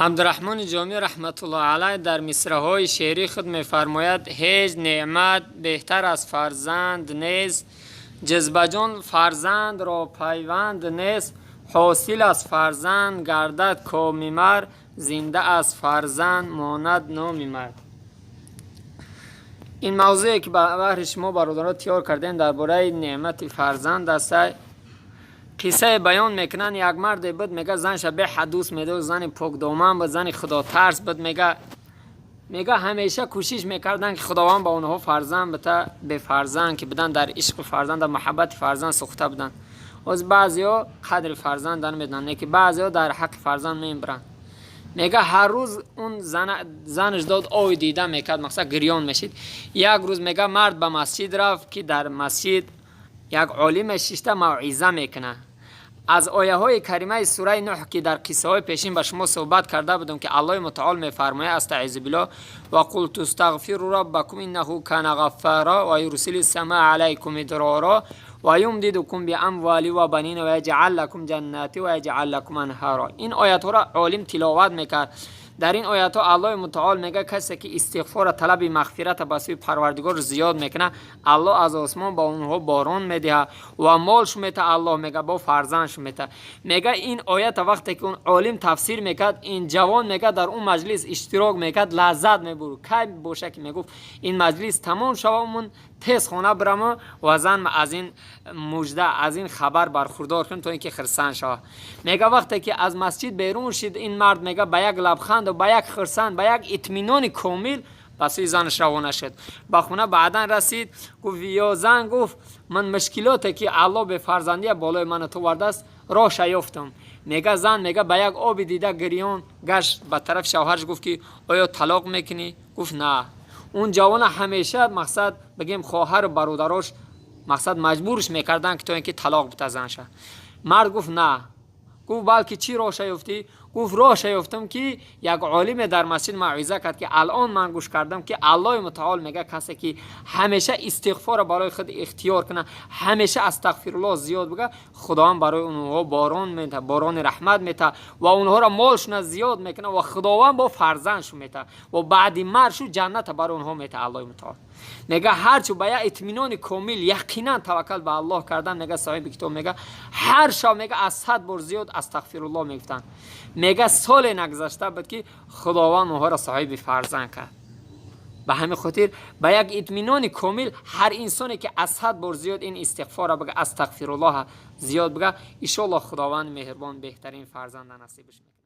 Абдурраҳмони Ҷомӣ раҳматуллоҳи алайҳ дар мисраҳои шеърии худ мефармояд: ҳеҷ неъмат беҳтар аз фарзанд нест, ҷуз ба ҷон фарзандро пайванд нест, ҳосил аз фарзанд гардад коми мард, зинда аз фарзанд монад номи мард. Ин мавзӯе ки ба баҳри шумо бародаро тиёр кардем, дар бораи неъмати фарзанд аст. Қиссае баён мекунанд: як марде буд, мега, занша беҳад дӯст медошт, зани покдоман буд, зани худотарс буд. Мега, ҳамеша кӯшиш мекарданд, ки Худованд ба онҳо фарзанд бита. Бефарзанд ки буданд, дар ишқи фарзанд, дар муҳаббати фарзанд сӯхта буданд. Оз баъзеҳо қадри фарзанда намедонанд, не ки баъзеҳо дар ҳаққи фарзанд мебаранд. Мега, ҳар рӯз он занаш дод ой дида мекард, мақсад, гирён мешид. Як рӯз, мега, мард ба масҷид рафт, ки дар масҷид як олиме шишта мавъиза мекунад. Аз ояҳои каримаи сураи Нӯҳ, ки дар қиссаҳои пешин ба шумо суҳбат карда будам, ки Аллоҳи мутаол мефармояд: أستعيذ بالله، فقلت استغفروا ربكم إنه كان غفارا ويرسل السماء عليكم مدرارا ويمددكم بأموال وبنين ويجعل لكم جنات ويجعل لكم أنهارا. Ин оятҳоро олим тиловат мекард. Дар ин оятҳо Аллоҳи мутаол мега, касе ки истиғфора, талаби мағфирата ба сӯи Парвардигор зиёд мекунад, Аллоҳ аз осмон ба онҳо борон медиҳад ва молшу мета, Аллоҳ мега, бо фарзандшу мета. Мега, ин оята вақте ки он олим тафсир мекард, ин ҷавон, мега, дар он маҷлис иштирок мекард, лаззат мебурд. Кай боша ки мегуфт, ин маҷлис тамом шава, тез хона бирамо ва зан аз ин мужда, аз ин хабар бархурдор кунем, то ин ки хирсанд шава. Мега, вақте ки аз масҷид берун шид ин мард, мега, ба як лабханду ба як хирсанд, ба як итминони комил ба сӯи занаш равона шуд. Ба хона баъдан расид, гуфт: «Ё зан», гуфт, «ман мушкилоте ки Аллоҳ бефарзандия болои мана ту вардааст, роҳша ёфтам». Мега, зан, мега, ба як оби дида гирён гашт ба тарафи шавҳараш, гуфт ки оё талоқ мекунӣ? Гуфт: «На». Он ҷавона ҳамеша, мақсад, бигем, хоҳару бародарош, мақсад, маҷбурш мекарданд, ки то ин ки талоқ бита занша. Мард гуфт: «На». Гуфт: «Балки чӣ роҳша ёфтӣ?» Гуфт: «Роҳша ёфтам, ки як олиме дар масҷид мавъиза кард, ки алон ман гӯш кардам, ки Аллоҳи мутаол мега, касе ки ҳамеша истиғфорро барои худ ихтиёр кунад, ҳамеша астағфируллоҳ зиёд бига, Худованд барои онҳо борон мета, борони раҳмат мета ва онҳоро молшуна зиёд мекунад ва Худованд бо фарзандшу мета ва баъди маргшу ҷанната барои онҳо мета Аллоҳи мутаол». Мега, ҳарчи ба як итминони комил, яқинан таваккал ба Аллоҳ кардан, мега, соҳиби китоб мега, ҳар шаб, мега, аз 100 бор зиёд астағфируллоҳ мегуфтанд. Мега, соле нагузашта буд, ки Худованд онҳоро соҳиби фарзанд кард. Ба ҳамин хотир ба як итминони комил ҳар инсоне ки аз 100 бор зиёд ин истиғфорро бига, астағфируллоҳ зиёд бига, иншоаллоҳ, Худованди меҳрубон беҳтарин фарзанда насибаш мекунад.